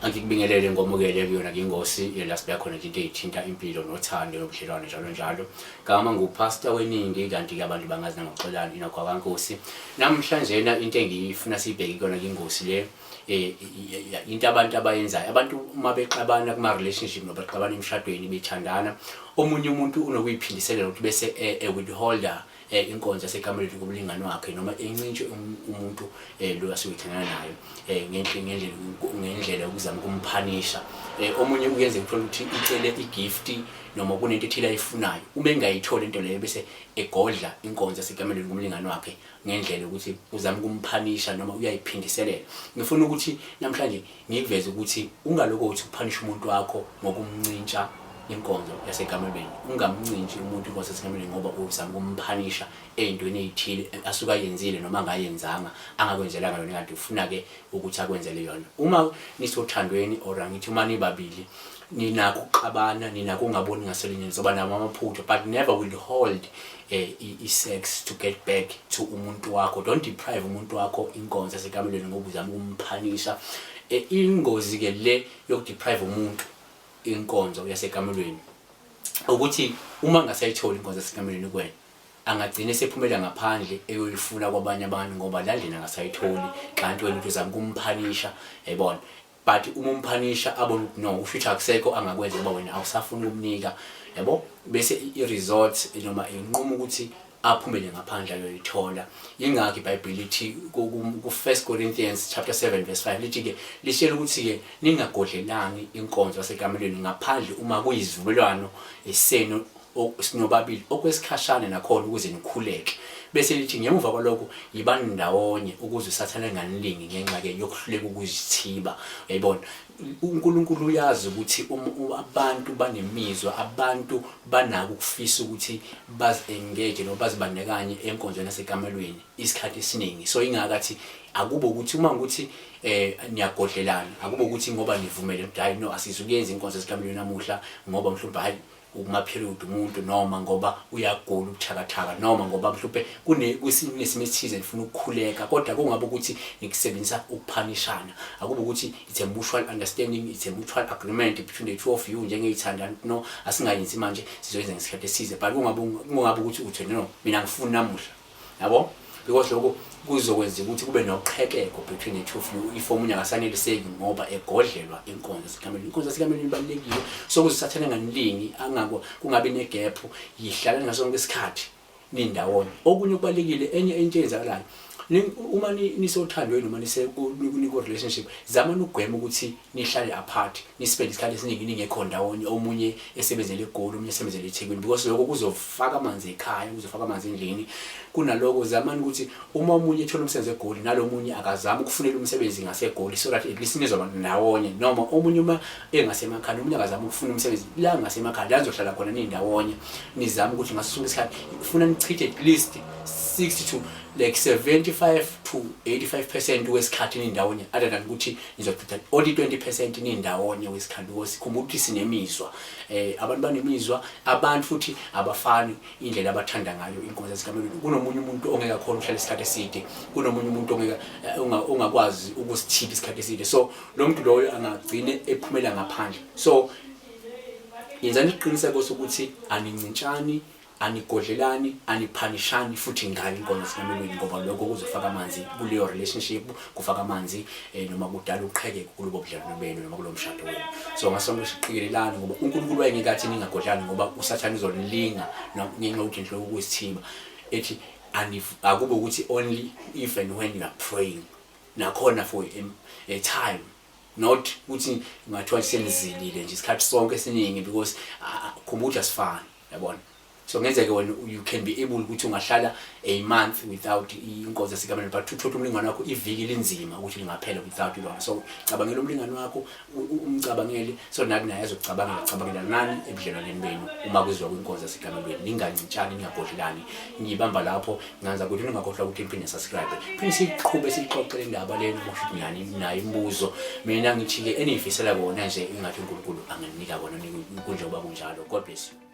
Angikubingelele ngomukele kuyona kingosi la sibeka khona nje into eyithinta impilo nothando nobudlelwano njalo njalo. Gama nguPastor weningi kanti ke abantu bangazi nangoXolani Enoch wakaNkosi. Namhlanje na into engiyifuna siyibheke kuyona kingosi le into abantu abayenzayo. Abantu uma bexabana kuma relationship noma bexabana emshadweni bethandana, omunye umuntu unokuyiphindiselela ukuthi bese e-withholder inkonzo yasekamelweni kumlingani wakhe noma encintshe umuntu lo asuke ethandana nayo ngendlela yokuzama ukumphanisha. Omunye kuyenzeka uthole ukuthi ucele igift noma kunento ethile ayifunayo, uma engayitholi into leyo bese egodla inkonzo yasekamelweni kumlingani wakhe ngendlela yokuthi uzama ukumphanisha noma uyayiphindiselela. Ngifuna ukuthi namhlanje ngikuveze ukuthi ungaloko uthi uphanisha umuntu wakho ngokumncintsha inkonzo yasekamelweni. Ungamncintshi umuntu inkonzo yasekamelweni ngoba uzama ukumphanisha ey'ntweni ey'thile asuke ayenzile noma angayenzanga, angakwenzelanga yona kanti ufuna-ke ukuthi akwenzele yona. Uma nisothandweni or angithi uma nibabili ninakho ukuxabana, ninakho ukungaboni ngasolinye, nizoba nawo amaphutha, but never will hold i-sex to get back to umuntu wakho. Don't deprive umuntu wakho inkonzo yasekamelweni ngoba uzama ukumphanisha. Ingozi-ke le yokudeprive umuntu inkonzo yasekamelweni ukuthi uma angasayitholi inkonzo yasekamelweni kuwena, angagcina esephumela ngaphandle eyoyifuna kwabanye abantu ngoba la ndlela angasayitholi, kanti wena uthi uzama ukumphanisha, yayibona. But uma umphanisha abone ukuthi no, usho ukuthi akusekho angakwenza ngoba wena awusafuni ukumnika, yabo, bese i-resort noma inquma ukuthi aphumele ngaphandle ayoyithola. Yingakho iBhayibheli lithi ku-1 Corinthians chapter 7 verse 5 lithi-ke lisitshela ukuthi-ke ningagodlelani inkonzo yasekamelweni ngaphandle uma kuyizivumelwano senu sinobabili okwesikhashana nakhona ukuze nikhuleke. Bese lithi ngemuva kwalokho yibani ndawonye ukuze uSathane enganilingi ngenxa-ke yokuhluleka ukuzithiba. Uyayibona, uNkulunkulu uyazi ukuthi abantu banemizwa, abantu banako ukufisa ukuthi bazi-engage noma bazibandakanye enkonzweni yasekamelweni isikhathi esiningi. So ingaka athi akube ukuthi uma ukuthi niyagodlelana, akube ukuthi ngoba nivumele ukuthi hayi no, asizukuyenza inkonzo yasekamelweni namuhla ngoba mhlawumbe hayi ukuma-period umuntu, noma ngoba uyagula ubuthakathaka, noma ngoba mhlawumbe kunesimo esithize nifuna ukukhuleka, kodwa kungabe ukuthi nikusebenzisa ukuphanishana. Akube ukuthi it's a mutual understanding, it's a mutual agreement between the two of you njengey'thandani, no, asingayenzi manje, sizoyenza ngesikhathi esithize, but kungabe ukuthi uthi no, mina ngifuni namuhla, yabo, because lokho kuzokwenza ukuthi kube noqhekeko between the two of you if omunye akasaneliseki ngoba egodlelwa inkonzo yasekamelweni. Inkonzo yasekamelweni ibalulekile, so ukuze uSathane enganilingi, angako kungabi negap, yihlalani ngaso sonke isikhathi nindawonye. Okunye okubalulekile, enye into eyenzakalayo, uma nisothandweni noma niku-relationship, zamani ukugwema ukuthi nihlale apart, nispend isikhathi esiningi ningekho ndawonye, omunye esebenzele eGoli, omunye esebenzele eThekwini, because lokho kuzofaka amanzi ekhaya, kuzofaka amanzi endlini. Kunaloko zamani ukuthi uma omunye ethola umsebenzi eGoli, nalo munye akazame ukufunela umsebenzi ngaseGoli, so that at least nizoba ndawonye. Noma omunye uma engasemakhaya, omunye akazame ukufuna umsebenzi la ngasemakhaya, la nizohlala khona nindawonye. Nizame ukuthi ngaso sonke isikhathi funa nichithe at least 60 to like 75 to 85% wesikhathi nindawonye, other than ukuthi nizochitha only 20% nindawonye wesikhathi, because khumbula ukuthi sinemizwa, abantu banemizwa, abantu futhi abafani indlela abathanda ngayo inkonzo yasekamelweni. Kunomunye umuntu ongeke akhona ukuhlala isikhathi eside, kunomunye umuntu ongeke ongakwazi ukusithiba isikhathi eside, so lo muntu loyo angagcine ephumela ngaphandle. So yenzani isiqiniseko sokuthi anincintshani, anigodlelani, aniphanishani futhi ngayo inkonzo yasekamelweni, ngoba lokho kuzofaka amanzi kuleyo relationship, kufaka amanzi noma kudala uqhekeko kulobo budlelwano benu noma kulowo mshado wenu. So ngaso sonke siqikelelani, ngoba uNkulunkulu wayengeke athi ningagodlani, ngoba uSathane uzonilinga ngenxa yokuthi nihluleka ukuzithiba, ethi akube ukuthi only if and when you are praying, nakhona for a time, not ukuthi ngathiwa senizilile nje isikhathi sonke esiningi, because khumbula ukuthi asifani, yabona. So ngenzeke wena you can be able ukuthi ungahlala a month without inkonzo yasekamelweni, but uthole umlingane wakho iviki linzima ukuthi lingaphela without lona. So cabangela umlingane wakho, umcabangele, so nathi naye azokucabangela, cabangela nani ebudlelwaneni benu uma kuziwa kwinkonzo yasekamelweni. Ningancintshani, ningagodlelani. Ngiyibamba lapho nganza ukuthi ningakhohlwa ukuthi niphinde subscribe, phinde siqhube sixoxe le ndaba lena. Kusho ukuthi nani nayo imibuzo, mina ngithi-ke eniyifisela kona nje, engathi uNkulunkulu anganinika kona kunjengoba kunjalo. God bless you.